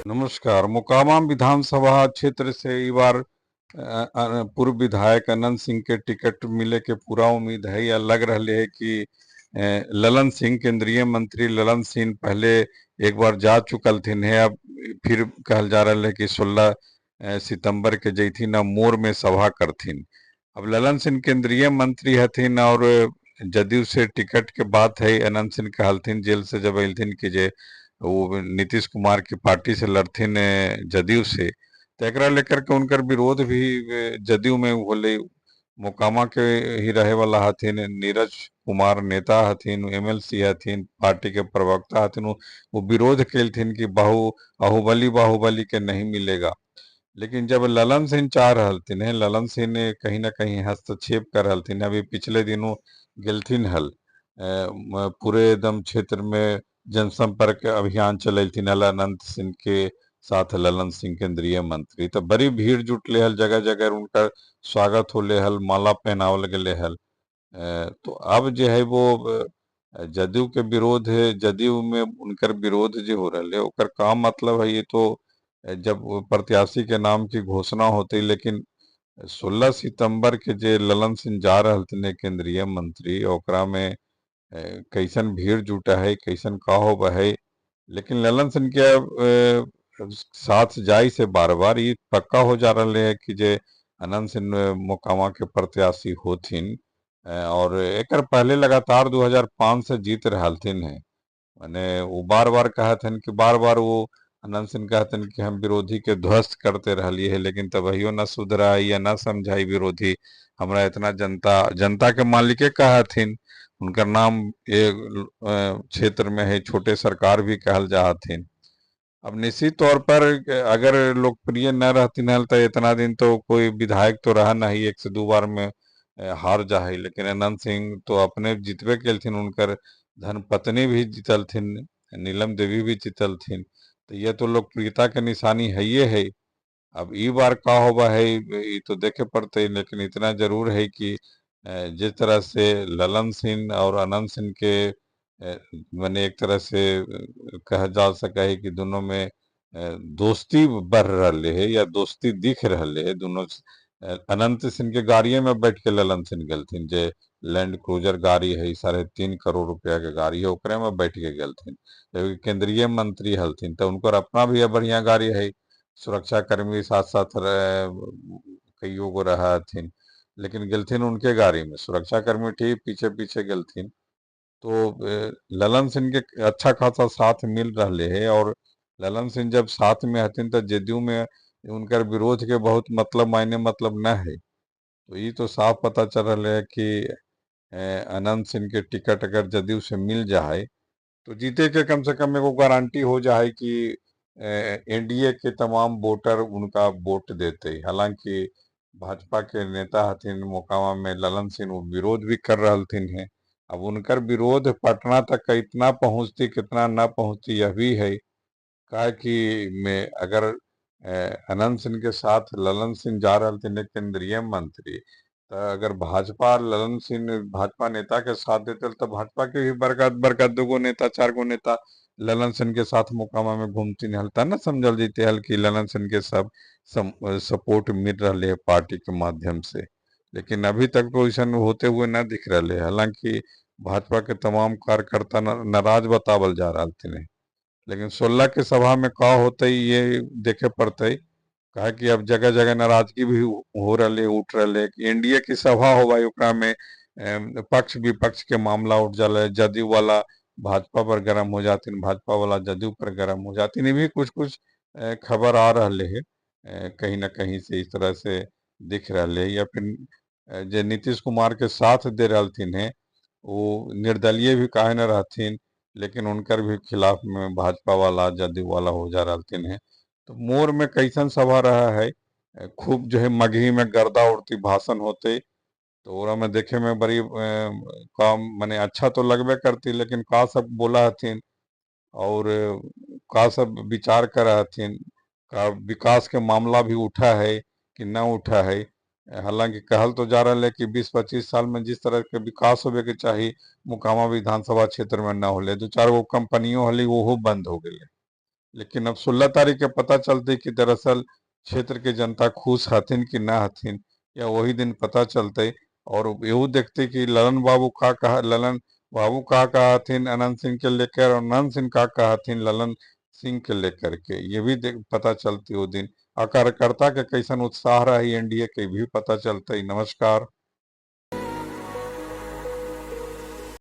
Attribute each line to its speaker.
Speaker 1: नमस्कार। मोकामा विधानसभा क्षेत्र से ई बार पूर्व विधायक अनंत सिंह के टिकट मिले के पूरा उम्मीद है, या लग रहा है कि ललन सिंह, केंद्रीय मंत्री ललन सिंह पहले एक बार जा चुकल थिन है, अब फिर कहल जा रहा है कि 16 सितंबर के जैथिन अब मोर में सभा करथिन। अब ललन सिंह केंद्रीय मंत्री हथिन और जदयू से टिकट के बात है। अनंत सिंह कहलथिन जेल से जब अयलथिन कि जे वो नीतीश कुमार की पार्टी से लड़थिन जदयू से, तो एकरा लेकर के उनकर विरोध भी जदयू में होले। मोकामा के ही रहे वाला हथिन नीरज कुमार, नेता हथिन, एमएलसी हथिन, पार्टी के प्रवक्ता हथिन, वो विरोध केलथिन कि बाहुबली बाहुबली के नहीं मिलेगा। लेकिन जब ललन सिंह चाह रहलथिन हैं, ललन सिंह ने कहीं ना कहीं हस्तक्षेप कर रहलथिन। अभी पिछले दिनों गेलथिन हल, पूरे एकदम क्षेत्र में जनसंपर्क अभियान चलेलथिन हल अनंत सिंह के साथ ललन सिंह केंद्रीय मंत्री, तो बड़ी भीड़ जुटले हल, जगह जगह उनका स्वागत होले हल, माला पहनावल गेले हल। तो अब जो है वो जदयू के विरोध है, जदयू में उनकर विरोध जो हो रहा है ओकर का मतलब है, ये तो जब वो प्रत्याशी के नाम की घोषणा होती। लेकिन 16 सितंबर के जे ललन सिंह जा रहलथिन केंद्रीय मंत्री, ओकरा में कैसन भीड़ जुटा है, कैसन का होबा है। लेकिन ललन सिंह के साथ जाय से बार बार ये पक्का हो जा रहा है कि जे अनंत सिंह मोकामा के प्रत्याशी होथिन। और एकर पहले लगातार 2005 से जीत रहलथिन है। माने वो बार बार कहत हन कि बार बार वो अनंत सिंह कहतन कि हम विरोधी के ध्वस्त करते रहलिए है, लेकिन तबहियो न सुधरा या न समझाई विरोधी। हमरा इतना जनता जनता के मालिके कहथिन, उनकर नाम एक क्षेत्र में है, छोटे सरकार भी कहल जाथिन। अब निश्चित तौर पर अगर लोकप्रिय न रहती हल तो इतना दिन तो कोई विधायक तो रहा नहीं, एक से दो बार में हार जा है। लेकिन अनंत सिंह तो अपने जीतबे केलथिन, उनकर धर्मपत्नी भी जीतलथिन, नीलम देवी भी जीतलथिन, तो ये तो लोकप्रियता के निशानी है ये है। अब ई बार का होबा है ये तो देखे पड़ते, लेकिन इतना जरूर है कि जिस तरह से ललन सिंह और अनंत सिंह के माने एक तरह से कहा जा सका है कि दोनों में दोस्ती बढ़ रही है या दोस्ती दिख रही है। दोनों अनंत सिंह के गाड़िए में बैठ के ललन सिंह गेलथिन, जे लैंड क्रूजर गाड़ी है, 3.5 करोड़ रुपया के गाड़ी है, ओकरे में बैठ के गेलथिन। जबकि केंद्रीय मंत्री हलथिन तो उनकर अपना भी बढ़िया गाड़ी है, सुरक्षाकर्मी साथ साथ कईयों गो रहा हथिन, लेकिन गेलथिन उनके गाड़ी में, सुरक्षाकर्मी ठीक पीछे पीछे गेलथिन। तो ललन सिंह के अच्छा खासा साथ मिल रहे है और ललन सिंह जब साथ में हथिन तो जदयू में उनकर विरोध के बहुत मतलब मायने मतलब न है। तो ये तो साफ पता चल रहा है कि अनंत सिंह के टिकट अगर जदयू से मिल जाए तो जीते के कम से कम एगो गारंटी हो जाए कि एनडीए के तमाम वोटर उनका वोट देते। हालांकि भाजपा के नेता हथिन मोकामा में ललन सिंह, वो विरोध भी कर रहलथिन हैं। अब उनकर विरोध पटना तक कितना पहुंचती कितना न पहुंचती यह भी है। काहे कि में अगर अनंत सिंह के साथ ललन सिंह जा रहे थे केंद्रीय मंत्री, तो अगर भाजपा ललन सिंह भाजपा नेता के साथ देते तो भाजपा के भी बड़का बड़का दो गो नेता चार गो नेता ललन सिंह के साथ मोकामा में घूमती हल, त न समझल जैते हल कि ललन सिंह के सब सपोर्ट मिल रहा है पार्टी के माध्यम से। लेकिन अभी तक तो ऐसा होते हुए न दिख रहा है। हालांकि भाजपा के तमाम कार्यकर्ता नाराज बतावल जा रहा थे। लेकिन 16 के सभा में का होते ये देखे पड़ते, काहे कि अब जगह जगह नाराजगी भी हो रही है, उठ रही है। एनडीए की सभा हो भाई, ओकरा में पक्ष विपक्ष के मामला उठ जाला, जदयू वाला भाजपा पर गर्म हो जाती, भाजपा वाला जदयू पर गर्म हो जाती। ये भी कुछ कुछ खबर आ रही है, कहीं ना कहीं से इस तरह से दिख रहा है। या फिर जे नीतीश कुमार के साथ दे रहलथिन है वो निर्दलीय भी काहे न रहथिन, लेकिन उनकर भी खिलाफ में भाजपा वाला जदयू वाला हो जा रहलथिन है। तो मोर में कैसन सभा रहा है, खूब जो है मगही में गर्दा उड़ती भाषण होते, तो ओरा में देखे में बड़ी काम माने अच्छा तो लगबे करती, लेकिन का सब बोला हथिन और का सब विचार कर हथिन, का विकास के मामला भी उठा है कि न उठा है। हालांकि कहल तो जा रहा है कि 20-25 साल में जिस तरह के विकास होवे के चाही मोकामा विधानसभा क्षेत्र में न होले, 2-4 गो कंपनियों हली वो बंद हो गई। लेकिन अब 16 तारीख के पता चलते कि दरअसल क्षेत्र के जनता खुश हथिन कि ना हथिन, या वही दिन पता चलते। और यहू देखते कि ललन बाबू का कहा, ललन बाबू का कहा हथिन अनंत सिंह के लेकर, और अनंत सिंह का कहा हथिन ललन सिंह के लेकर के, ये भी देख पता चलती वो दिन। और कार्यकर्ता के कैसन उत्साह रही एनडीए के भी पता चलते। नमस्कार।